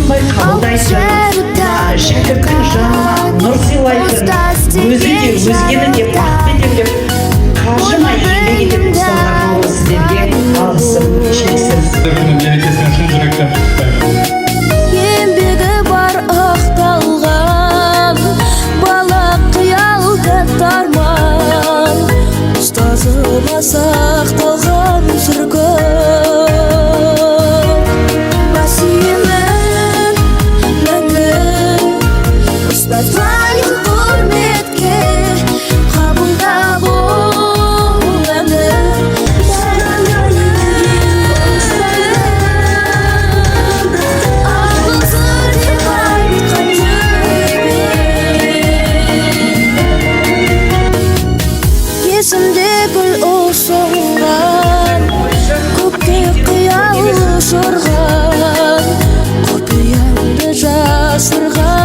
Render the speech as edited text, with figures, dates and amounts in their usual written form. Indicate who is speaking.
Speaker 1: осылай қабылдайтын, мына шәкірттің жанына нұр сыйлайтын, өзі де, өзгені де бақытты етемін деп қажымай еңбек ететін ұстаздар қауымы, сіздерге алғысым шексіз.
Speaker 2: Күні мерекесімен шын жүректен құттықтаймын.
Speaker 3: Еңбегі бар ақталған, бала қиял арман, ұстазыма сақталған сыр көп. Бас иемін мәңгі, ұстаз лайық құрметке, қабылда бұл әнді. Алтын сыр деп айтқан жүрекпен. Есімде гүл ұсынған, көкке қиял ұшырған, құпиямды жасырған.